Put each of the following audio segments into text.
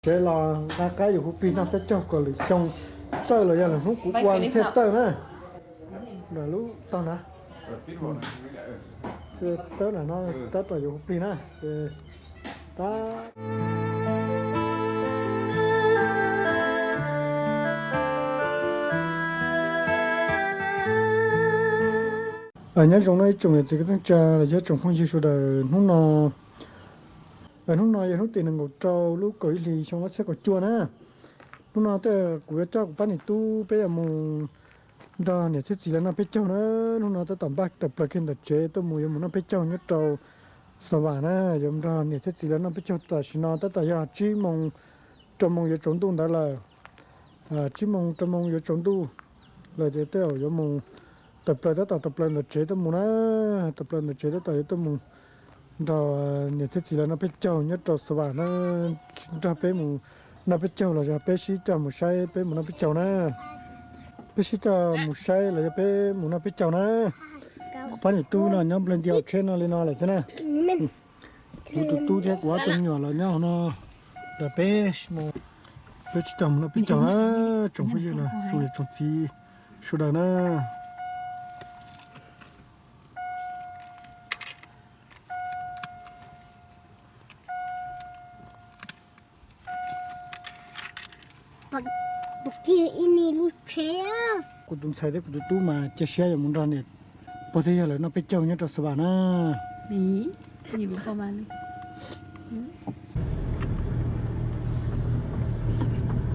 Tsev los nqa qaib yus hu plig noj peb caug kom lwm xyoo txawj los yog lwm hnub kuv ua thiaj txawj na. Lub tog na, tawb na no tab tom yuav hu plig na. Tab Nyob zoo no ib tsoom niam txiv kwv tij neej tsa los yog tsoom phooj ywg sawv daws. Hnub no, hnub no yog hnub tim nees nkaum rau lub kaum ib hlis xyoo ob txhiab kaum cuaj na. Hnub no tej kuv yuav coj kuv pab niam tub peb yuav mus nrog niam thiab txiv lawv noj peb caug na. Hnub no tab tom npaj tawm plaws kiag ntawm tsev tuaj mus yuav mus noj peb caug nyob rau Xa Vam na. Yuav nrog niam thiab txiv lawv noj peb caug tam sim no tab tom yog tsib moos rau moos yuav tsaus ntuj ntawd lawm. Tsib moos rau moos yuav tsaus ntuj lawm ces tej zaum yuav mus tawm plaws, tab tom tawm plaws ntawm tsev tuaj mus na. Tawm plaws ntawm tsev tab tom yuav tuaj mus nrog niam thiab txiv lawv noj peb caug nyob rau Xa Vam na. Nrog peb mus noj peb caug los yog peb sib coj mus saib peb mus noj peb caug na. Peb sib coj mus saib los yog peb mus noj peb caug na. Kuv pab niam tub no nyob nplawg nti hauv tsheb no li no lawm thiab na. Kuv tus tub thiab kuv ob tug me nyuam los nyob hauv no. Los peb, peb sib coj mus noj peb caug na. Tsoom phooj ywg los tsoom niam tsoom txiv sawv daws na. Kuv tus ntxhais thiab kuv tus tub mas cia siab yuav mus nrog niam pog thiab yawg lawv noj peb caug nyob rau Xa Vam na.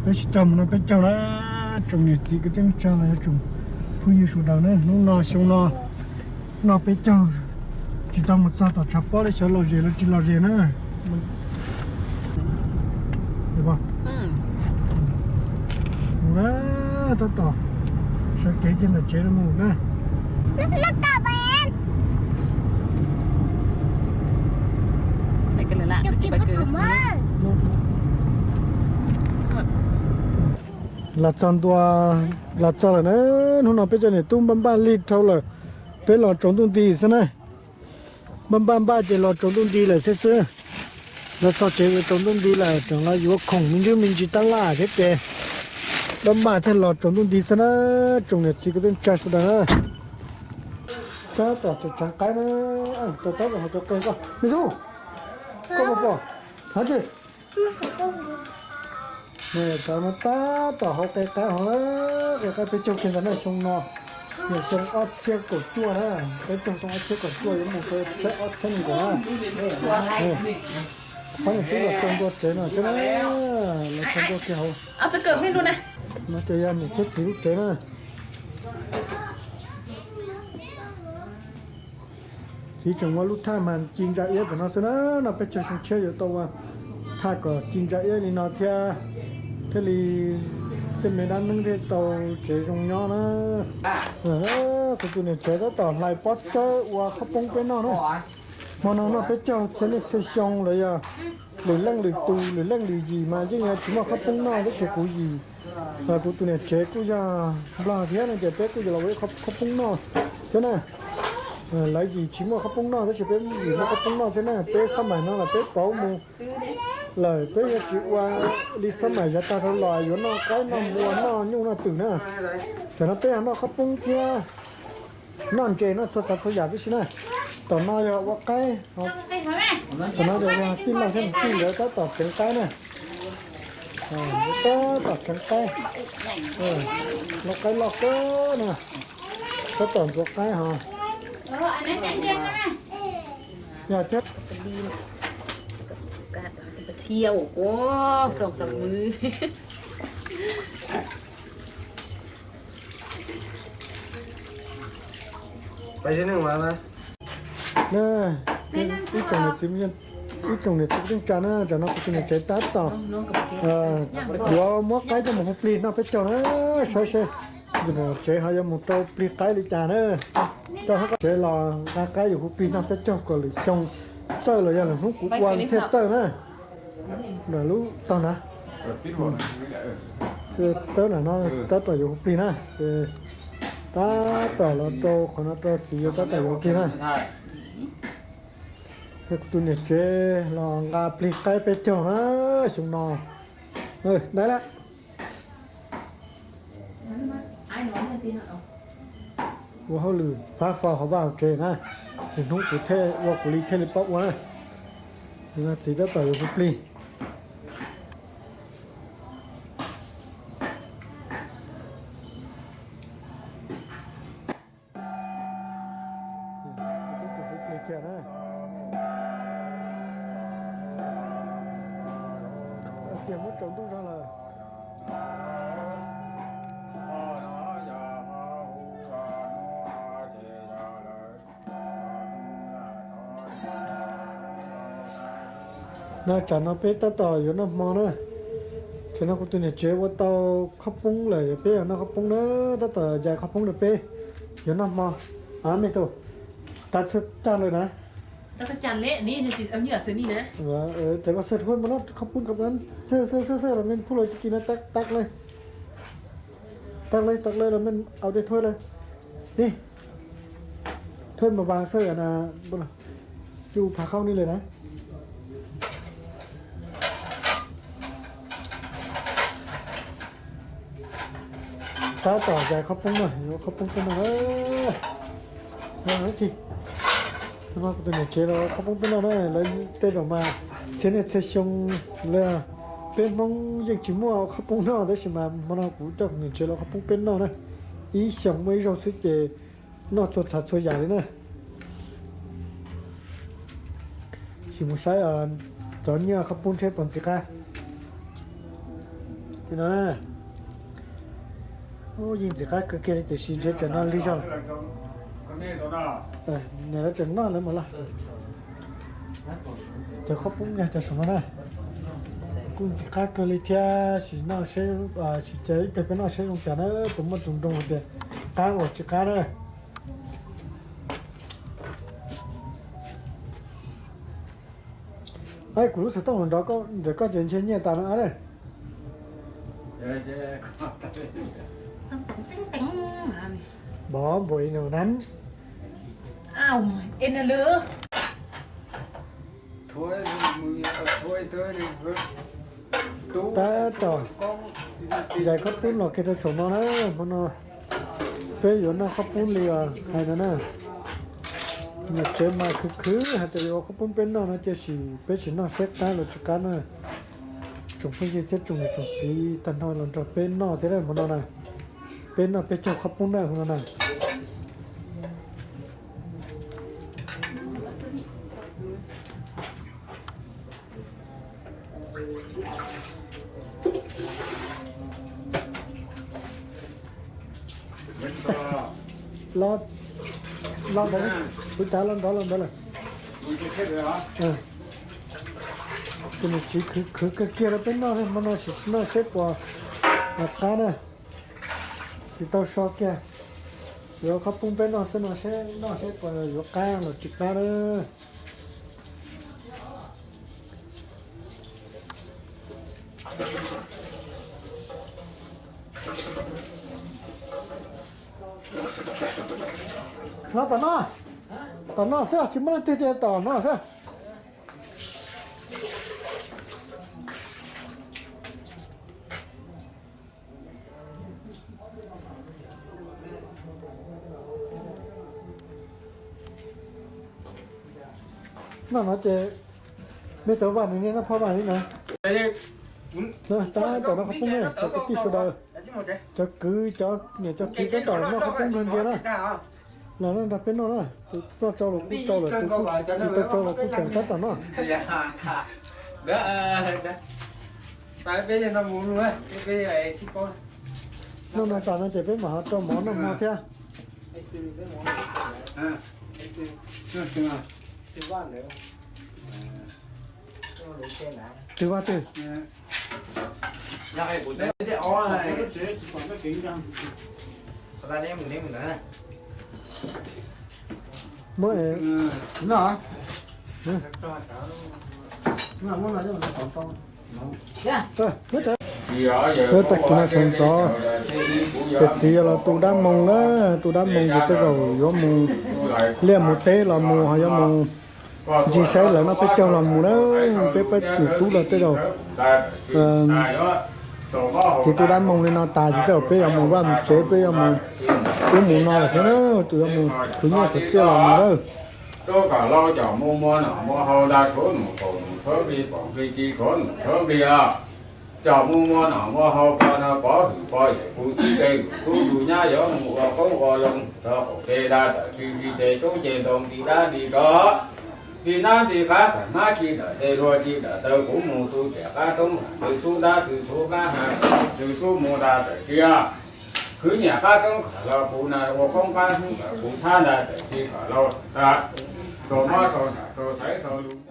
Peb sib coj mus noj peb caug na, tsoom niam txiv kwv tij neej tsa los yog tsoom phooj ywg sawv daws na. Hnub no xyoo no noj peb caug tsis tau mus txog tom tshav pob li, xyov lom zem los tsis lom zem na. Mus na, tab tom sawv kev kiag ntawm tsev no mus na. Los txog ntua, los txog lawm na. Hnub no peb cov niam tub npaj npaj lig dhau lawm, peb los tsaus ntuj nti xwb na. Npaj npaj npaj ces los tsaus ntuj nti lawm thiab xwb. Los txog tsev yuav tsaus ntuj nti lawm, tseem los yuav khoom me ntsis me ntsis tab laj thiab ces npaj npaj thiaj los tsaus ntuj nti xwb na, tsoom niam txiv kwv tij neej tsa sawv daws na. Tab tom tseev qaib na, tab tom hauv cov qe koj me tub, koj puas pom? Hov tsis, cov no tab tom hauv qe qaib, hauv qe qaib peb caug kiag ntawd na, xyoo no yog xyoo ob txhiab kaum cuaj na, peb caug xyoo ob txhiab kaum cuaj yuav mus rau ob txhiab nees nkaum na. Pab niam tub los txog ntua tsev no thiab na, los txog ntua kiag hauv no ces yog niam thiab txiv lub tsev na. Txiv tseem ua lub thaj mas ci ntsa iab pem no xwb na, no peb caug xyoo tshiab yuav tau ua thaj kom ci ntsa iab li no thiab, thiaj li tej me dab neeb thiaj tau tsev zoo nyob na. Kuv tus niam tsev tab tom hlais pob tsawb ua qhob poob peb noj na. Hmo no noj peb caug txhia niaj txhia xyoo los yog lwm leej lwm tus lwm leej lwm yim mas yeej yog tsis muaj qhob poob noj tab sis kuv yim, kuv tus niam tsev kuj yog nplog thiab no ces peb kuj yuav los ua ib qho qhob poob noj thiab na. Lawv yim tsis muaj qhob poob noj tab sis peb yim muaj qhob poob noj thiab na. Peb xab mais no los peb pauv mus lawm, peb yuav tsis ua li xab mais yav tag dhau los yuav noj qaib noj npua noj nyuj noj twm na. Tam no peb yog noj qhob poob thiab noj ntses noj txhua tsav txhua yam tib si na. Tom no yog ua qaib, tom no yog tij laug thiab niam tij nkawd tab tom tseev qaib na. Tab tom tseev qaib, lau qaib loj kawg na. Tab tom ntxuav qaib hos. Yog thiab. Ib tsoom niam txiv, ib tsoom niam txiv kwv tij neej tsa na, tam no kuv tus niam tsev tab tom yuav muab qaib coj mus hu plig noj peb caug na, saib seb yus niam tsev ho yuav mus rau plig qaib li cas na. Coj tsev los nqa qaib yus hu plig noj peb caug kom lwm xyoo txawj los yog lwm hnub kuv ua thiaj txawj na. Lub tog na, tawb na no tab tom yuav hu plig na, tab tom los rau qhov no rau txiv yuav tab tom yuav plig na. Kuv tus niam tsev los nqa plig qaib peb caug na, xyoo no Dai lawm. Ua hauj lwm fab fo hauv vaj hauv tsev na, ces hnub kuv thiaj ua kuv li thiaj li paub ua na. Txiv tab tom yuav plig plig. Cia muab tsaus ntuj zog lawm. No tsam no peb tab tom yuav noj hmo na. Tsam no kuv tus niam tsev ua tau khob poob lawm, peb yuav noj khob poob na. Tab tom yais khob poob na, peb yuav noj hmo. A me tub, tas txhua cag lawm na. Tes vaj xwb huaj mas noj khob poob, khob poob xwb xwb xwb los me phuj los cig kis na, tag lawm, tag lawm, tag lawm los me au tej thuaj lawm. Ni, thuaj mas vas xwb na, cub phav khaub ni lawm na. Tab tom yais khob poob no, yuav khob poob peb noj na. Kuv tus niam tsev los khob poob peb noj na, lawv tej zaum mas txhia niaj txhia xyoo li, peb Hmoob yeej tsis muaj khob poob noj tab sis mas hmo no kuv coj kuv niam tsev los khob poob peb noj na. Ib xyoos muaj ib zaug xwb ces noj txhua txhia txhua yam li na. Sim mus saib cov nyiaj khob poob ntshe puas ntxim qab. Yeej ntxim qab kawg kiag li tiam sis ntshe tsam no lig zog. Niam lawv tseem noj lawv mas los. Cov khob poob nyob cov saum no na, kuj ntxim qab kawg li thiab. Sim noj seb, sim cia ib pliag peb noj seb zoo cas na, tus muaj tus nroo tias qab los tsis qab na. Kuv lub xov tooj nrov ntawm koj ces ntshe nyiaj tas no. Bov npaum ib nus na. Tab tom yais khob poob los kiag rau saum no na, hmo no peb yuav noj khob poob li os hais no na. Niam tsev mas khwv khwv hais tias yuav ua khob poob peb noj no, tiam sis peb tsis noj seb qab los tsis qab na. Tsoom phooj ywg thiab tsoom niam tsoom txiv tag nrho los nrog peb noj thiab na hmo no na. Peb noj peb caug khob poob na hmo no na. Los, los ntawd, kuv cav los nrov los ntawd lawm. Tus niam tsev khwv khwv kiag kiag rau peb noj, hmo no tsis noj seb puas qab na. Tsis tau so kiag, yuav khob poob peb noj xwb no seb noj seb puas yuav qab los tsis qab na. No tom no, tom no xwb, tsis muaj leej twg ces tom no xwb. Noj no ces me tau vaj nws niaj noj phoj vaj li na. Tab tom noj khob poob na cov kwv tij sawv daws, cov kwv cov niam cov txiv tab tom noj khob poob nrog ntsia na. Los nrog peb noj na, tus noj tsau los kuj tsau lawm, tus tsis tau tsau los kuj tseem tab tom noj. Noj no tas no ces peb mam ho rau mov noj hmo thiab. Twb vaj twg? Muab es, tag kis no sawv ntxov, ces txiv yog los tu dab moos na, tu dab moos ces tej zaum yuav mus liaj mus teb los mus ho yuav mus Ntsis saib lawm no peb caug los mus na, peb pab niam tub los tej zaum txiv tub dab moog li no tas ces tej zaum peb yuav mus vaj mus tsev, peb yuav mus ub mus no lawm thiab na, tus yuav mus khwv nyiaj khwv txiaj los mus na. Rub kom lauj cov mus muag nom muag hau, nta tshuav num kaum num tshuav nqi, pom nqi tsis tshuav num tshuav nqi os. Cov mus muag nom muag hau, pog nrog pov hwm pog yawm, kuv tub ces kuv tub tus nyab yuav mus ua qoob ua loo rau qaum tsev, nta tawm tsis nqi tes coob ces ntoo nti dab nti tsov, nti nab nti qab, tawm hmab tsis dawm tes, luag tsis dawm taw, kuv mus tu tsiam qab roob, twg xub ntab twg xub qab ha, twg xub mus nta tawm sia. Khwv nyiam qab roob kham los kuv na, ua qoob qab hnub ntawd kuv txhab nta tawm tsis kham lauj, rau mob rau nram rau xaiv rau lus.